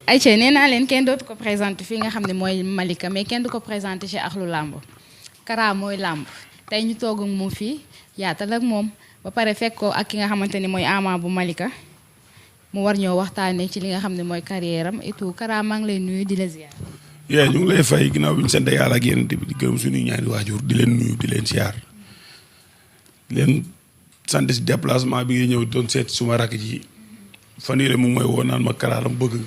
ayca nee naa leen kenn dootu ko présenté fii nga xam ne mooy Malika mais kenn du ko présenté ci axlu làmb Kara mooy làmb tey ñu toog ak moom fii yaatal ak moom ba pare fekk ko ak ki nga xamante ni mooy Ama bu Malika mu war ñoo waxtaanee ci li nga xam ne mooy carrière am et tout Kara maa ngi lay nuyu di la ziar. ñu ngi lay fay ginnaaw bi ñu sant yàlla ak yéen di gërëm suñuy ñaari waajur di leen nuyu di leen ziar di leen sant si déplacement bi ngay ñëw doon seet suma rakk ji fan yii mu mooy woo naan ma Kara la bëgg.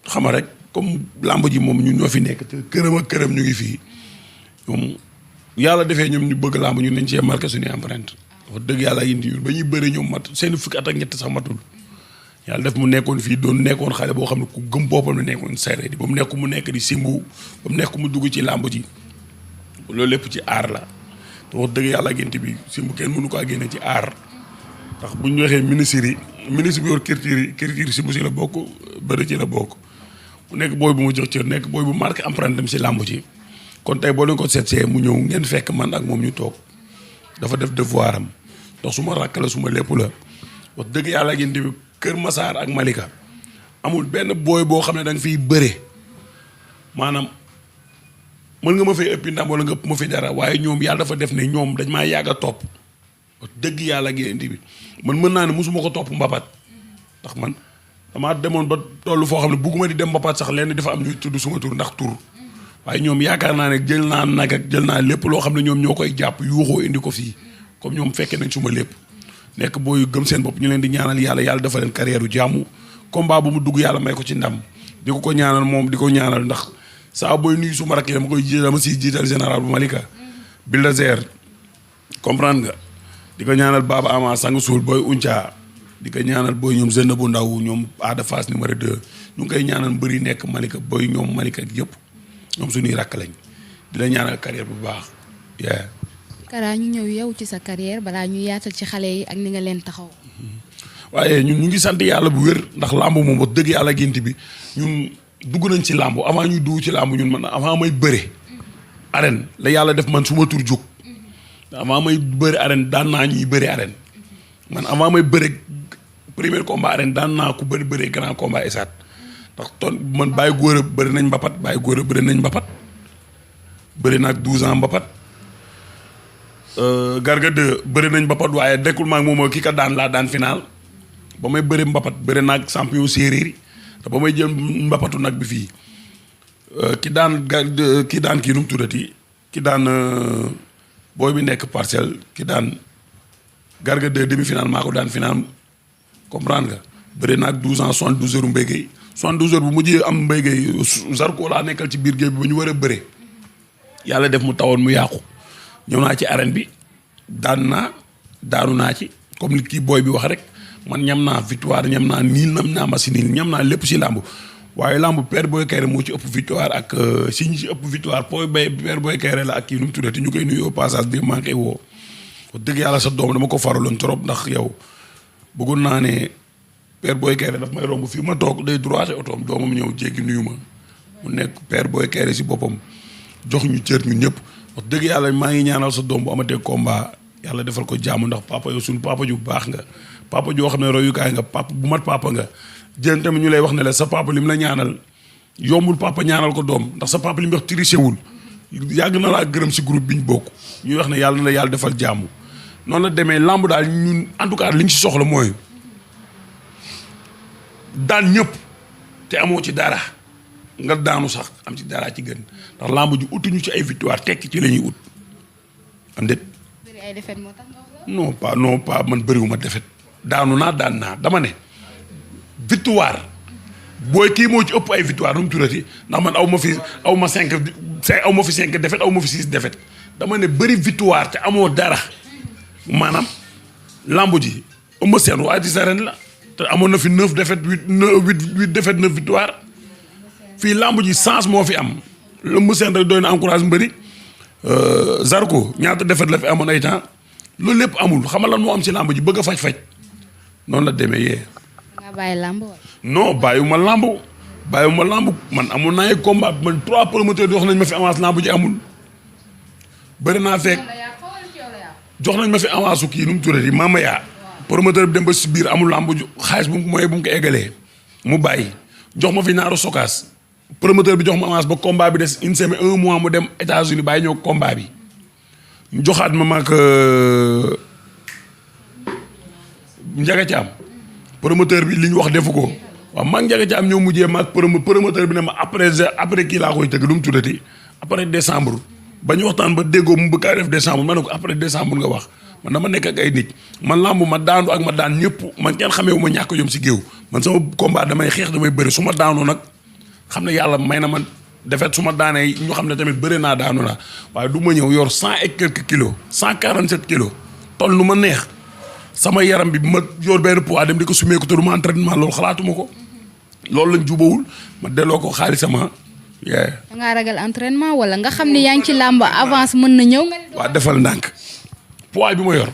xama rek comme làmb ji moom ñun ñoo fi nekk te këram ak këram ñu ngi fii moom yàlla defee ñoom ñu bëgg làmb ñun nañ cee marqué suñuy empreinte wax dëgg yàlla indi ba ñuy bëri ñoom mat seen fukki at ak ñett sax matul yàlla def mu nekkoon fii doon nekkoon xale boo xam ne ku gëm boppam la nekkoon seere di ba mu nekk mu nekk di simbu ba mu nekk mu dugg ci làmb ji loolu lépp ci aar la te wax dëgg yàlla gént bi simbu kenn mënu ko génne ci aar ndax bu ñu waxee ministre bi yor culture simbu si la bokk bëri ci la bokk mu nekk booy bu ma jox cër nekk booy bu marqué empreinte am si làmb ci kon tey boo leen ko seetsee mu ñëw ngeen fekk man ak moom ñu toog dafa def devoir am ndax su ma rakk la su ma lépp la wax dëgg yàlla ngeen di Kër Massar ak Malika amul benn booy boo xam ne da nga fiy bëre maanaam mën nga ma fay ëppi ndam wala nga ëpp ma fi dara waaye ñoom yàlla dafa def ne ñoom dañ maa yàgg a topp wax dëgg yàlla ngeen di man mën naa ne mosuma ko topp mbapat ndax man. damaa demoon ba tollu foo xam ne bugguma di dem mbapat sax lenn dafa am ñuy tudd suma tur ndax tur waaye ñoom yaakaar naa ne jël naa nag ak jël naa lépp loo xam ne ñoom ñoo koy jàpp yuuxoo indi ko fii comme ñoom fekkee nañ suma lépp nekk booy gëm seen bopp ñu leen di ñaanal yàlla dafa leen carrière u jàmm combat bu mu dugg yàlla may ko ci ndam di ko ñaanal moom di ko ñaanal ndax saa booy nuyu suma rakk yi dama koy dama siy jiital général bu Malika Bulldozer comprendre nga di ko ñaanal Baba Ama sang suul booy Unca di ko ñaanal booy ñoom jeune bu ndaw ñoom Ada Fass numéro 2 ñu ngi koy ñaanal bëri nekk Malika booy ñoom Malika yëpp ñoom suñuy rakk lañ di la ñaanal carrière bu baax. Kara ñu ñëw yow ci sa carrière balaa ñu yaatal ci xale yi ak ni nga leen taxaw. waaye ñun ñu ngi sant yàlla bu wér ndax làmb moom wax dëgg yàlla gént bi ñun dugg nañ ci làmb avant ñuy dugg ci làmb ñun man avant may bëre. arène la yàlla def man su ma tur jóg avant may bëre arène daan naa ñuy bëre arène man avant may bëre. premier combat arène daan naa ko bëri grand combat esaat ndax ton man bàyyi góor a bëri nañ mbapat bàyyi góor a bëri nañ mbapat bëri naag 12 ans mbapat Garga 2 bëri nañ mbapat waaye dekkul maag moom ki ka daan laa daan final ba may bëri mbapat bëri naag champion séeréer yi te ba may jël mbapatu nag bi fii ki daan kii nu mu tuddati ki daan booy bi nekk parcelle ki daan Garga 2 demi final maa ko daan final comprendre nga bëri naag 12 ans 72 heures Mbaye Gueye 72 heures bu mujjee am Mbaye Gueye Zarko laa nekkal ci biir géej bi ba ñu war a bëre yàlla def mu tawoon mu yàqu ñëw naa ci arène bi daanu naa ci comme li kii booy bi wax rek man ñam naa victoire ñam naa niil naa machine ñam naa lépp si làmb waaye làmb Père Boy Kayré moo ci ëpp victoire ak si ñu ci ëpp victoire Père Boy Kayré la ak kii nu mu tuddati ñu koy nuyu au passage di maa ngi koy woo wax dëgg yàlla sa doom dama ko faraloon trop ndax yow bëggoon naa ne Père Boy Kayré daf may romb fii ma toog day droité otoom doomam ñëw jéggi nuyu ma mu nekk Père Boy Kayré si boppam jox ñu cër ñu ñëpp wax dëgg yàlla maa ngi ñaanal sa doom bu amatee combat yàlla defal ko jàmm ndax papa yow suñu papa ju baax nga papa joo xam ne royukaay nga papa bu mat papa nga jën tamit ñu lay wax ne la sa papa li mu la ñaanal yombul papa ñaanal ko doom ndax sa papa li mu wax triché wul yàgg na laa gërëm si groupe bi ñu bokk ñuy wax ne yàlla na la yàlla defal jàmm noonu la demee lamb daal ñun en tout cas li ñu si soxla mooy daan ñëpp te amoo ci dara nga daanu sax am ci dara ci gën ndax lamb ji utuñu ci ay victoire tekki ci la ñuy ut am déet. bëri ay défaite moo tax non pas man bëriwuma défaite daanu naa daan naa dama ne victoire booy kii moo ci ëpp ay victoire nu mu tuddati ndax man aw ma fi 5 défaite aw ma fi 6 défaite dama ne bëri victoire te amoo dara maanaam lamb ji ëmb seen waa di sa ren la te amoon na fi 9 défaite 8 défaite 9 victoire fii lamb ji chance moo fi am ëmb seen rek doy na encourage mbëri Zarko ñaata défaite la fi amoon ay temps loolu lépp amul xamal lan moo am ci làmb ji bëgg a faj-faj noonu la demee yee. nga bàyyi làmb wala. non bàyyiwuma làmb man amul naa ay combat man 3 promoteurs jox nañ ma fi avance làmb ji amul bëri naa fekk jox nañ ma fi avance su kii nu mu tuddati Mama yaa promoteur bi dem ba si biir amul làmb ju xaalis bu mooy bu mu ko eggalee mu bàyyi jox ma fi naaru sokaas promoteur bi jox ma avance ba combat bi des une semaine 1 mois mu dem États-Unis bàyyi ñëw combat bi joxaat ma maag Ndiaga Thiam promoteur bi li ñu wax defu ko waaw maag Ndiaga Thiam ñëw mujjee maag promoteur bi ne ma après kii laa koy tëgg lu mu tuddati après décembre ba ñu waxtaan ba déggoo mu bëgg kaa def décembre ma ne ko après décembre nga wax man dama nekk ak ay nit man lamb ma daanu ak ma daan ñëpp man kenn xamee wu ma ñàkk yom si géew man sama combat damay xeex damay bëri su ma daanoo nag xam ne yàlla may na man defet su ma daanee ñu xam ne tamit bëri naa daanu naa waaye du ma ñëw yor 100 et quelques kilos 147 kilos toll nu ma neex sama yaram bi ma yor benn poids dem di ko sumee ko te du ma entraînement loolu xalaatuma ko loolu lañ jubawul ma delloo ko xaalisama. da ngaa ragal entraînement wala nga xam ne yaa ngi ci làmb avance mën na ñëw. waaw defal ndànk poids bi ma yor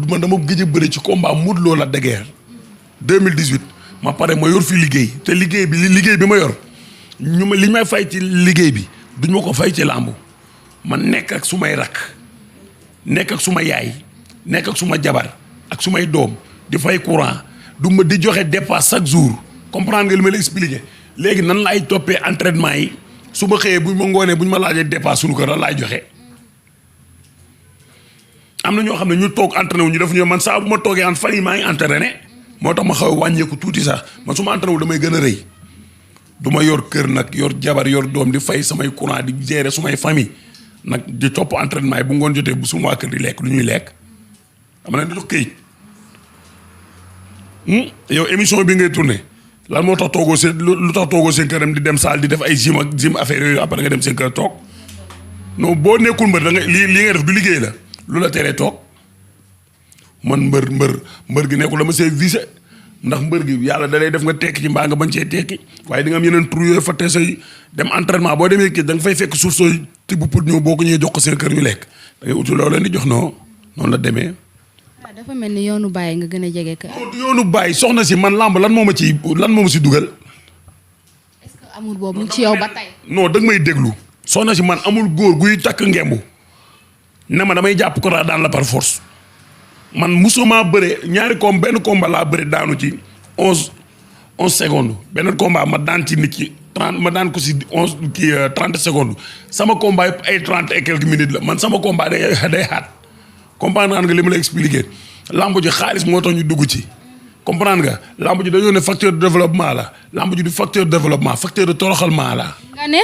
man dama gëj a bëri ci combat Modou Lo la de guerre 2018 ma pare ma yor fi liggéey te liggéey bi ma yor li may fay ci liggéey bi duñ ma ko fay ci làmb man nekk ak sumay rakk nekk ak suma yaay nekk ak suma jabar ak sumay doom di fay courant du ma di joxe dépasse chaque jour comprendre nga li ma la expliqué léegi nan laay toppee entraînement yi su ma xëyee buñ ma ngoonee buñ ma laajee dépasse suñu kër lan laay joxe am na ñoo xam ne ñu toog entraîné wu ñu def ñu man saa bu ma toogee an fan yi maa ngi entraîné moo tax ma xaw a wàññeeku tuuti sax man su ma entraîné wu damay gën a rëy du ma yor kër nag yor jabar yor doom di fay samay courant di gérer sumay famille nag di topp entraînement yi bu ngoon jotee bu suma waa kër di lekk lu ñuy lekk dama leen di jox këyit yow émission bi ngay tourné lan moo tax toogoo seen lu tax toogoo seen këram di dem salle di def ay gym affaire yooyu après nga dem seen kër toog non boo nekkul mbër da nga lii ngay def du liggéey la lu la teree toog man mbër gi nekkul dama see visé ndax mbër gi yàlla da lay def nga tekki ci mbaa nga bañ cee tekki waaye di nga am yeneen tur yooyu fa te say dem entraînement boo demee kii da nga fay fekk suuf sooy tibb pour ñëw boo ko ñëwee jox ko seen kër ñu lekk da ngay uti loolu leen di jox noonu la demee. waaw dafa mel ni yoonu bàyyi nga gën a jege kër. yoonu bàyyi soxna si man lamb lan moo ma si dugal. est-ce que amul boobu mu ci yow ba tey. non da nga may déglu. soxna si man amul góor guy takk ngembu ne ma damay jàpp ko daan la par force man musuma bëre ñaari benn combat laa bëre daanu ci 11 secondes beneen combat ma daan ci nit ki 30 ma daan ko si 30 secondes sama combat yëpp ay 30 et quelques minutes la man sama combat day xaat comprendre nga li ma la expliqué lamb ji xaalis moo tax ñu dugg ci comprendre nga lamb ji dañoo ne facteur de développement la lamb ji du facteur de développement facteur de toroxalement la. nga ne.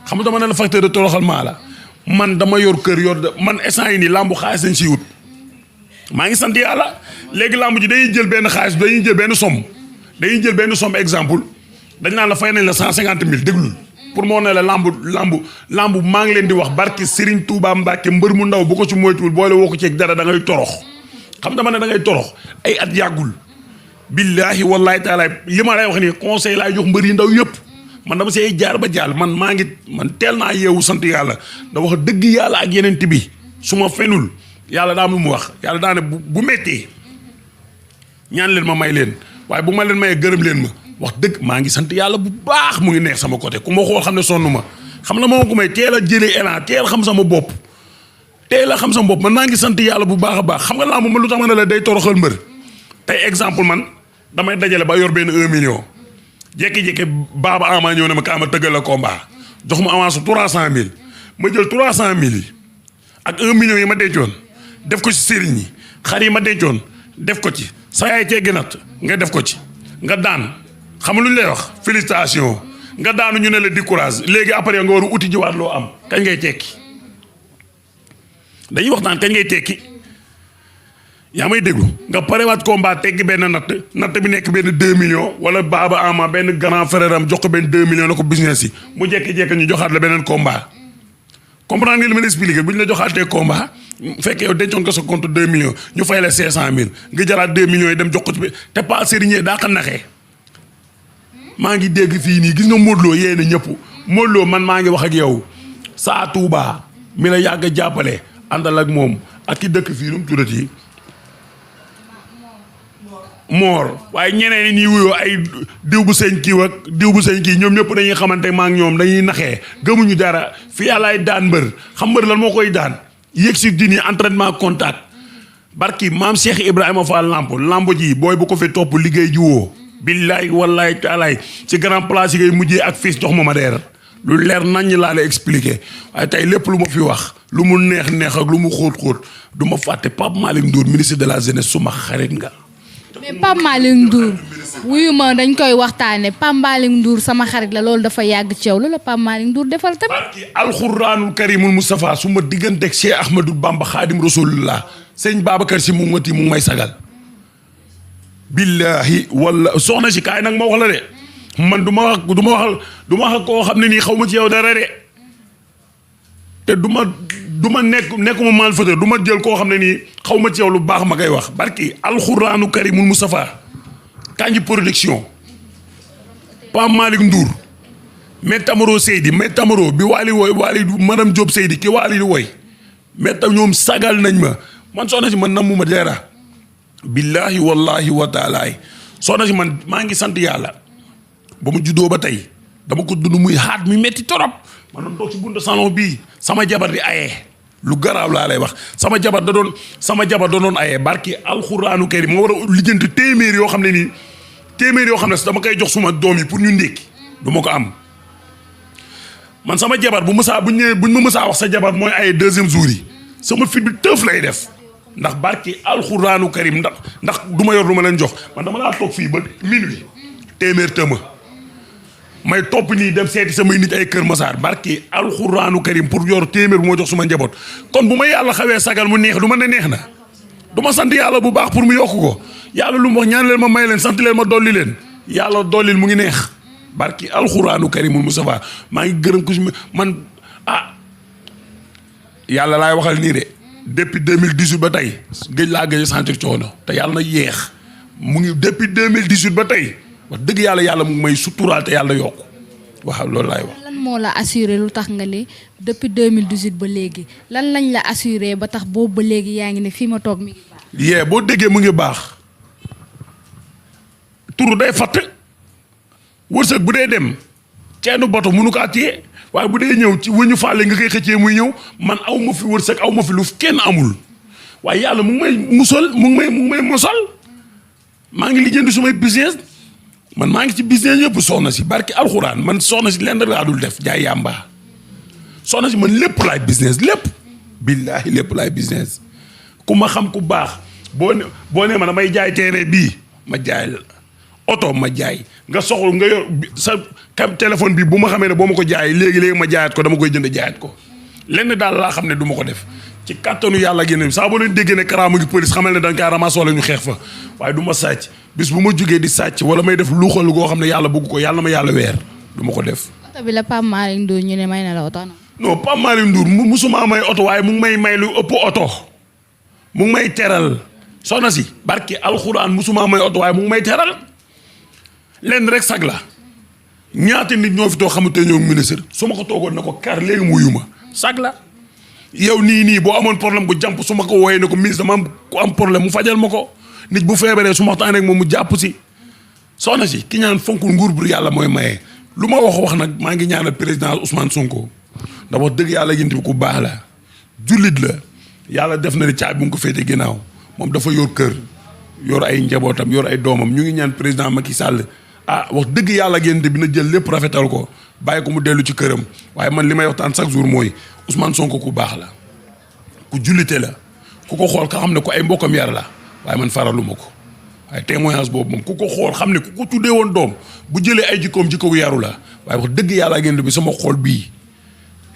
xam nga dama ne la facteur de toroxalement la man dama yor kër man instant yi nii lamb xaalis lañ siy wut maa ngi sant yàlla léegi lamb ji dañuy jël benn xaalis dañuy jël benn somme exemple dañ naan la fay nañ la 150 000 déglul pour moo ne la lamb maa ngi leen di wax barki Serigne Touba Mbacke mbër mu ndaw bu ko ci moytuwul boole woo ko ci dara da ngay torox xam dama ne da ngay torox ay at yàggul billaahi wallaahi taala li ma lay wax nii conseil laay jox mbër yi ndaw yëpp man dama see jaar ba jàll man teel naa yeewu sant yàlla da wax dëgg yàlla ak yeneen bi su ma fenul yàlla daa am lu mu wax yàlla daa ne bu méttee ñaan leen ma may leen waaye bu ma leen mayee gërëm leen ma wax dëgg maa ngi sant yàlla bu baax mu ngi neex sama côté ku ma xool xam ne sonn ma xam na moo ko may teel a jëlee élan teel xam sama bopp man maa ngi sant yàlla bu baax a baax xam nga laa moom lu tax ma ne la day toroxal mbër tey exemple man damay dajale ba yor benn 1 million jékki-jékki baaba ama ñëw ne ma kaa ma tëggal la combat jox ma avance 300 000 ma jël 300 000 yi ak 1 million yi ma dencoon def ko ci sëriñ yi xar yi ma dencoon def ko ci sa yaay cee gënat nga def ko ci nga daan xam lu ñu lay wax félicitation nga daanu ñu ne la décourage léegi après nga war a uti jiwaat loo am kañ ngay tekki dañuy wax naan kañ ngay tekki yaa may déglu nga parewaat combat teggi benn natt bi nekk benn 2 millions wala baaba ama benn grand frère am jox ko benn 2 millions na ko business yi mu jekki-jekki ñu joxaat la beneen combat comprendre nga li ma la expliqué bu ñu la joxaatee combat fekkee yow dencoon ko sa compte 2 millions ñu fay la 500 000 nga jëlaat 2 millions yi dem jox ko ci te pas sérieux daa ko naxee maa ngi dégg fii nii gis nga Modou Lo yéen a ñëpp Modou Lo man maa ngi wax ak yow saa Touba mi la yàgg a jàppale àndal ak moom ak ki dëkk fii nu mu tuddati moor waaye ñeneen ñi wuyoo ay diw bu sëñ kii ak diw bu sëñ kii ñoom ñëpp dañuy xamante maa ngi ñoom dañuy naxee gëmuñu dara fi yàllaay daan mbër xam mbër lan moo koy daan yéeg si dini entraînement contact barki maam Cheikh Ibrahima Fall lampo ji booy bu ko fi topp liggéey ji woo billaay wallaay taalaay ci grand place yi ngay mujjee ak fils jox ma deer lu leer nañ laa la expliqué waaye tey lépp lu ma fi wax lu mu neex ak lu mu xóot du ma fàtte Pape Malick Ndour ministre de la jeunesse suma xarit nga. mais Pape Malick Ndour wuyu ma dañ koy waxtaane Pape Malick Ndour sama xarit la loolu dafa yàgg ci yow loolu la Pape Malick Ndour defal tamit. barki alxuraanul karimul Moustapha su ma digganteeg Cheikh Ahmadou Bamba Xaadim Rasulullah sëñ Babacar si mu ngati mu ngi may sagal. billahi wala soxna si kaay nag ma wax la de man du ma wax koo xam ne nii xaw ma ci yow dara de te du ma nekkuma malfaiteur du ma jël koo xam ne nii xaw ma ci yow lu baax ma koy wax barki alxuraanu karimul Moustapha Kanji production Pape Malick Ndour mais Tamaro Seydi mais Tamaro bi Waly woy Waly madame Diop Seydi ki Waly di woy mais tam ñoom sagal nañ ma man soxna si man namuma dara billahi wallahi wa taalaay soxna si man maa ngi sant yàlla ba mu juddoo ba tey dama ko dund muy xaat mi metti torop man doon toog ci buntu salon bii sama jabar di ayee lu garaaw laa lay wax sama jabar da doon ayee barki alxuraanu karim ma war a lijjanti téeméer yoo xam ne nii téeméer yoo xam ne dama koy jox suma doom yi pour ñu ndékki du ma ko am man sama jabar buñ ma mësaa wax sa jabar mooy ayee deuxième jour yi sama fit bi tëf lay def ndax barki alxuraanu karim ndax du ma yor lu ma leen jox man dama laa toog fii ba minuit téeméer tëma may topp nii dem seeti samay nit ay Kër Masaar barki alxuraanu karim pour yor téeméer bu ma jox suma njaboot kon bu ma yàlla xawee sagal mu neex du ma ne neex na du ma sant yàlla bu baax pour mu yokk ko yàlla lu mu wax ñaan leen ma may leen sant leen ma dolli leen yàlla dollil mu ngi neex barki alxuraanu karimul Mustafa maa ngi gërëm ko si man yàlla laay waxal nii de depuis 2018 ba tey gëj a sentir coono te yàlla na yeex mu ngi depuis 2018 ba tey wax dëgg yàlla mu ngi may suturaal te yàlla yokk waaw loolu laay wax. lan moo la assuré lu tax nga ni depuis 2018 ba léegi lan lañ la assuré ba tax boobu ba léegi yaa ngi ne fii ma toog mi ngi baax. boo déggee mu ngi baax turu day fatt wërsëg bu dee dem ceenu bato mënu ko téye waaye bu dee ñëw ci wëñu faale nga koy xëccee muy ñëw man aw ma fi wërsëg aw ma fi lu kenn amul waaye yàlla mu ngi may musal mu ngi may mosal maa ngi lijjanti sumay business man maa ngi ci business yëpp soxna si barki alxuraan man soxna si lenn laa dul def jaay yàmba soxna si man lépp laay business lépp billaahi lépp laay business ku ma xam ku baax boo nee ma damay jaay terrain bii ma jaay la oto ma jaay nga soxla nga yor sa téléphone bi bu ma xamee ne boo ma ko jaay léegi ma jaayaat ko dama koy jënd jaayaat ko lenn daal laa xam ne du ma ko def ci kattanu yàlla génn saa boo leen déggee ne Kara mu ngi police xamal ne da nga kaa ramasse wala ñu xeex fa waaye du ma sàcc bis bu ma jógee di sàcc wala may def luuxal goo xam ne yàlla bëgg ko yàlla ma yàlla weer du ma ko def. oto bi la Pape Malick Ndour ñu ne may na la oto non Pape Malick Ndour musuma may oto waaye mu ngi may lu ëpp oto mu ngi may teral soxna si barki alxuraan musuma may oto waaye mu ngi may teral lenn rek sag la ñaata nit ñoo fi too xamante ñoo ministre su ma ko toogoon na ko kar léegi mu wuyu ma sag la yow nii boo amoon problème bu jàmp su ma ko wooyee ne ko ministre dama am problème mu fajal ma ko nit bu feebaree su ma waxtaanee ak moom mu jàpp si soxna si ki ñaan fonkul nguur bu yàlla mooy maye lu ma wax nag maa ngi ñaanal président Ousmane Sonko ndax wax dëgg yàlla yéen bi ku baax la jullit la yàlla def na ni caabi bu mu ko féete ginnaaw moom dafa yor kër yor ay njabootam yor ay doomam ñu ngi ñaan président Macky Sall wax dëgg yàlla yéen bi na jël lépp rafetal ko bàyyi ko mu dellu ci këram waaye man li may waxtaan chaque jour mooy Ousmane Sonko ku baax la ku jullite la ku ko xool ka xam ne ko ay mbokkam yar la waaye man faraluma ko waaye témoignage boobu moom ku ko xool xam ne ku ko tuddee woon doom bu jëlee ay jikkoom jikko gu yaru la waaye wax dëgg yàlla ngeen bi sama xool bii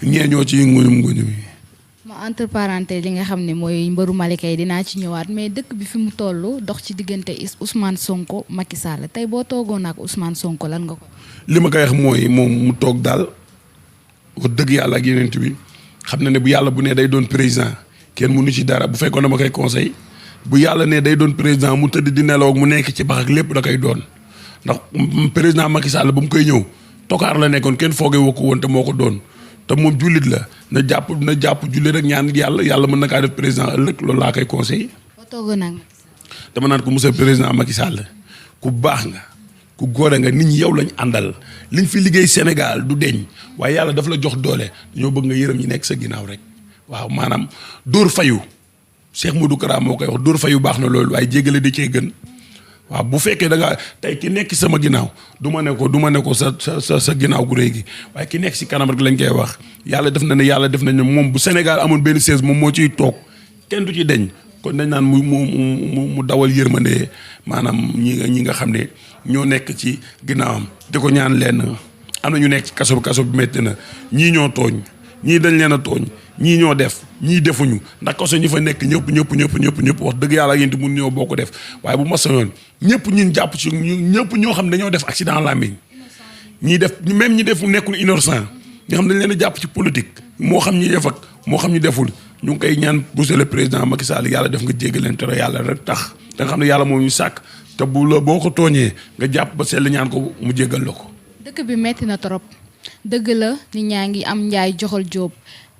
ñee ñoo ci nguñum yi. ma entre parenthèse li nga xam ne mooy mbëru Malika yi dinaa ci ñëwaat mais dëkk bi fi mu toll dox ci diggante Ousmane Sonko Macky Sall tey boo toogoon ak Ousmane Sonko lan nga ko. li ma koy wax mooy moom mu toog daal wax dëgg yàlla ak yeneen bi xam na ne bu yàlla bu ne day doon président kenn mënu ci dara bu fekkoon dama koy conseil bu yàlla ne day doon président mu tëdd di nelaw ak mu nekk ci bax ak lépp da koy doon ndax président Macky Sall ba mu koy ñëw tokaar la nekkoon kenn foogee woo ko woon te moo ko doon te moom jullit la na jàpp jullit rek ñaan yàlla mën na kaa def président ëllëg loolu laa koy conseillé. boo toogoon nag. dama naan ko monsieur président Macky Sall ku baax nga ku góore nga nit ñi yow lañ àndal liñ fi liggéey Sénégal du deñ waaye yàlla dafa la jox doole dañoo bëgg nga yërëm ñi nekk sa ginnaaw rek waaw maanaam dóor fayu Cheikh Modou Kara moo koy wax dóor fayu baax na loolu waaye jéggale di cee gën waaw bu fekkee da nga tey ki nekk sama ginnaaw du ma ne ko sa ginnaaw gu réy gi waaye ki nekk si kanam rek lañ koy wax yàlla def na ne moom bu Sénégal amoon benn siège moom moo ciy toog kenn du ci deñ kon dañ naan mu dawal yërmande maanaam ñi nga xam ne ñoo nekk ci ginnaawam di ko ñaan leen am na ñu nekk ci kaso bi métti na ñii ñoo tooñ ñii dañ leen a tooñ ñii ñoo def ñii defuñu ndax kaso ñi fa nekk ñëpp wax dëgg yàlla yéen mun ñoo boo ko def waaye bu ma soñoon ñëpp ñun jàpp ci ñëpp ñoo xam ne dañoo def accident làmmiñ ñii def même ñi def nekkul innocent ñoo xam ne dañ leen a jàpp ci politique moo xam ñi def ak moo xam ñi deful ñu ngi koy ñaan monsieur le président Macky Sall yàlla def nga jéggal leen te yàlla rek tax da nga xam ne yàlla moom ñu sàkk te bu la boo ko tooñee nga jàpp ba sell ñaan ko mu jéggal la ko. dëkk bi metti na trop dëgg la nit ñaa ngi am njaay joxal jóob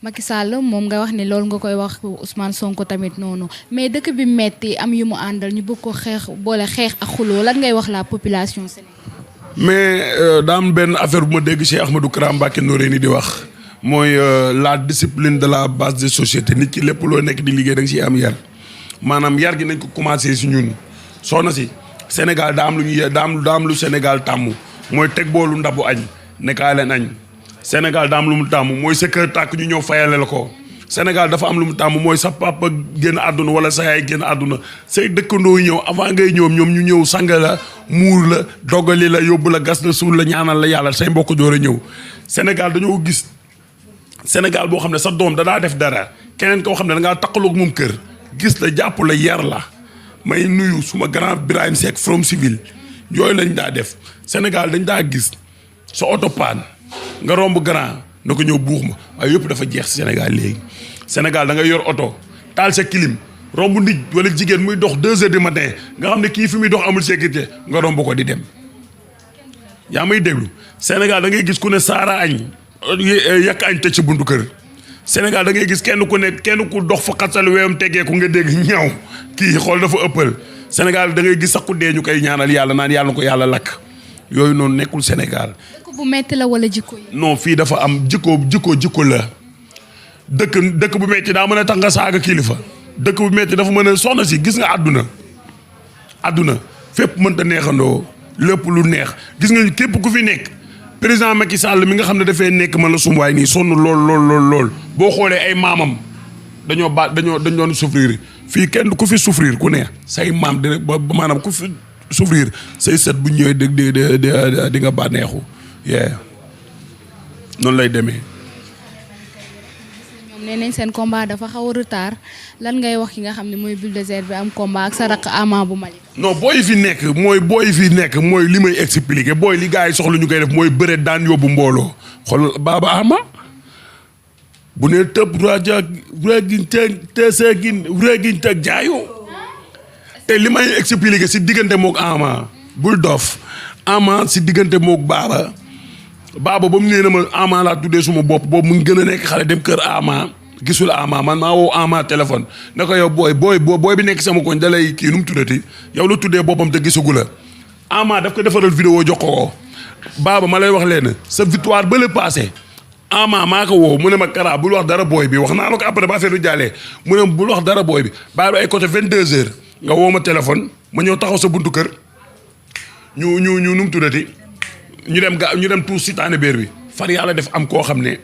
Macky Sall moom nga wax ne loolu nga koy wax Ousmane Sonko tamit noonu mais dëkk bi metti am yu mu àndal ñu bëgg ko boole xeex ak xuloo lan ngay wax la population sénégalaise. mais daa am benn affaire bu ma dégg Cheikh Ahmadou Kara Mbacké Noreyni di wax. mooy la discipline de la base de société nit ki lépp loo nekk di liggéey da nga ciy am yar maanaam yar gi nañ ko commencé si ñun soxna si Sénégal daa am lu Sénégal tàmm mooy teg boolu ndabu añ nekkaa leen añ Sénégal daa am lu mu tàmm mooy sa kër tàkk ñu ñëw fayale la ko Sénégal dafa am lu mu tàmm mooy sa papa génn àdduna wala sa yaay génn àdduna say dëkkandoo ñëw avant ngay ñëw ñoom ñu ñëw sang la muur la doggali la yóbbu la gas la suul la ñaanal la yàlla say mbokk door a ñëw Sénégal dañoo gis Sénégal boo xam ne sa doom danaa def dara keneen koo xam ne da ngaa taqaloog moom kër gis la jàpp la yar la may nuyu suma grand Birahim Seck from civil yooyu lañ daa def Sénégal dañ daa gis sa oto paan nga romb grand na ko ñëw buux ma waaye yëpp dafa jeex si Sénégal léegi Sénégal da ngay yor oto taal sa clim romb nit wala jigéen muy dox 2 heures du matin nga xam ne kii fi muy dox amul sécurité nga romb ko di dem yaa may déglu Sénégal da ngay gis ku ne saara añ yàq añ tëj ci buntu kër Sénégal da ngay gis kenn ku dox fa xasal weeyam tegee ku nga dégg ñaaw kii xool dafa ëppal Sénégal da ngay gis sax ku dee ñu koy ñaanal yàlla naan yàlla na ko yàlla lakk yooyu noonu nekkul Sénégal. jikko bu metti la wala jikko yi. non fii dafa am jikko la dëkk bu metti daa mën a tax nga saaga kilifa dëkk bu metti dafa mën a soxna si gis nga àdduna fépp mënta neexandoo lépp lu neex gis nga képp ku fi nekk. président Macky Sall mi nga xam ne dafay nekk man la sumuwaay nii sonn lool boo xoolee ay maamam dañ doon souffrir fii kenn ku fi souffrir ku ne say maam di ba maanaam ku fi souffrir say sët bu ñëwee di nga bànneexu noonu lay demee. ñoom nee nañ seen combat dafa xaw a retard lan ngay wax ki nga xam ne mooy bulldozer bi am combat ak sa raq Ama bu Malick. non booy fi nekk mooy li may expliquer booy li gars yi soxla ñu koy def mooy bëre daan yóbbu mbooloo xool Baba Ama bu ne tëb rajo régin teg jaayoo te li may expliquer si diggante mook Ama bul dof Ama si diggante mook Baba ba mu nee na ma Ama laa tuddee suma bopp boobu mu ngi gën a nekk xale dem kër Ama gisul Ama man maa woo Ama téléphone ne ko yow booy bi nekk sama koñ dalay kii nu mu tuddati yow la tuddee boppam te gisagu la Ama daf ko defaral vidéo jox ko Baba ma lay wax leen sa victoire ba le passé Ama maa ko woo mu ne ma Kara bul wax dara booy bi wax naa la ko après ba affaire bi jàllee mu ne bul wax dara booy bi bàyyi ba ay côté 22h nga woo ma téléphone ma ñëw taxaw sa buntu kër ñu nu mu tuddati ñu dem tuus si taane béer bi far yàlla def am koo xam ne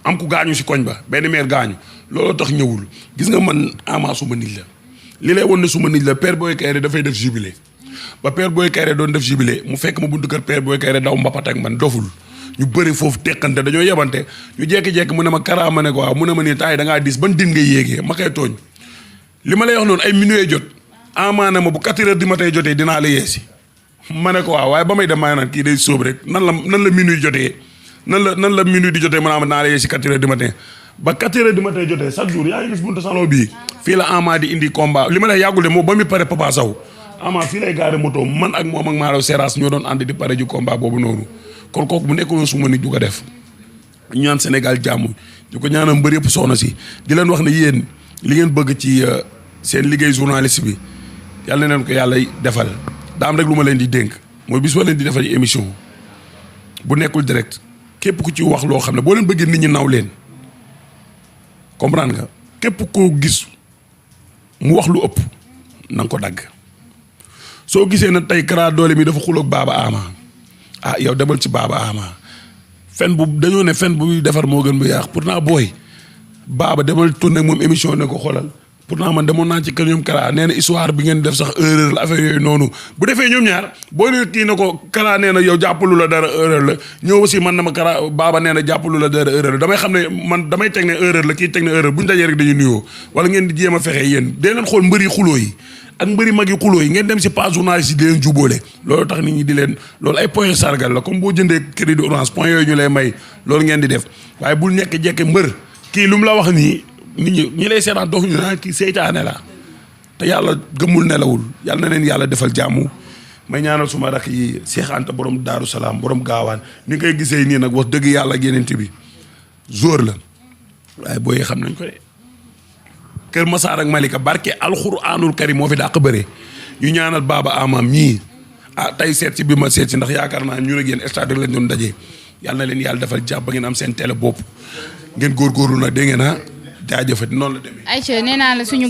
am ku gaañu si koñ ba benn meer gaañu looloo tax ñëwul gis nga man Ama suma nit la li lay won ne suma nit la Père Boy Kayré dafay def jubilé ba Père Boy Kayré doon def jubilé mu fekk ma buntu kër Père Boy Kayré daw mbapat ak man doful ñu bëri foofu teqante dañoo yebante ñu jekki-jekki mu ne ma Kara ma ne ko waaw mu ne ma nii taay da ngaa diis ban din ngay yéegee ma koy tooñ li ma lay wax noonu ay minuit jot Ama ne ma bu 4 heures du matin jotee dinaa la yeesi ma ne ko waaw waaye ba may dem maa naan kii day sóob rek nan la minuit jotee nan la minuit di jotee maanaam naa la yeesi 4 heures du matin ba 4 heures du matin jotee chaque jour yaa ngi gis buntu salon bii fii la Ama di indi combat li ma lay yàggul de moom ba muy pare Papa Sow Ama fii lay gaare moto man ak moom ak Maaraw Seras ñoo doon ànd di pare ji combat boobu noonu kon kooku bu nekkoon suma nit du ko def ñu ñaan Sénégal jàmm di ko ñaanal mbër yëpp soxna si di leen wax ne yéen li ngeen bëgg ci seen liggéey journaliste bi yàlla na leen ko yàlla defal daa am rek lu ma leen di dénk mooy bis ba leen di defal émission bu nekkul direct képp ku ci wax loo xam ne boo leen bëggee nit ñi naw leen comprendre nga képp koo gis mu wax lu ëpp na nga ko dagg soo gisee na tey Kara Dollé mi dafa xuloog Baba Ama yow demal ci Baba Ama fen bu dañoo ne fen bu defar moo gën bu yaax pourtant booy Baba demal tourné moom émission ne ko xoolal pourtant man demoon naa ci kër ñoom Kara nee na histoire bi ngeen def sax erreur la affaire yooyu noonu bu defee ñoom ñaar boo ne kii na ko Kara nee na yow jàppalu la dara erreur la ñëw aussi man na ma Kara Baba nee na jàppalu la dara erreur la damay xam ne man damay teg ne erreur la kii teg ne erreur bu ñu dajee rek dañuy nuyoo wala ngeen di jéem a fexe yéen dee leen xool mbëri xuloo yi ak mbëri mag yi xuloo yi ngeen dem si page journaliste yi di leen jubóole loolu tax nit ñi di leen loolu ay point sargal la comme boo jëndee crédit orange point yooyu ñu lay may loolu ngeen di def waaye bul nekk jekke mbër kii lu mu la wax nii nit ñi lay seetaan dox ñu naan kii seytaane la te yàlla gëmul nelawul yàlla na leen yàlla defal jàmm may ñaanal suma rak yi Cheikh Anta borom Daaru Salaam borom gaawaan ni ngay gisee nii nag wax dëgg yàlla ak yeneen bi jour la waaye booy xam nañ ko de Kër Masaar ak Malika barke alxuraanul karim moo fi dàq bëre ñu ñaanal Baba Ama ñii tey seet si bi ma seet si ndax yaakaar naa ñu ak yéen stade lañ doon daje yàlla na leen yàlla defal jàmm ba ngeen am seen télé bopp ngeen góorgóorlu nag dégg ngeen jaajëfati noonu la demee. Aïcha nee naa la suñu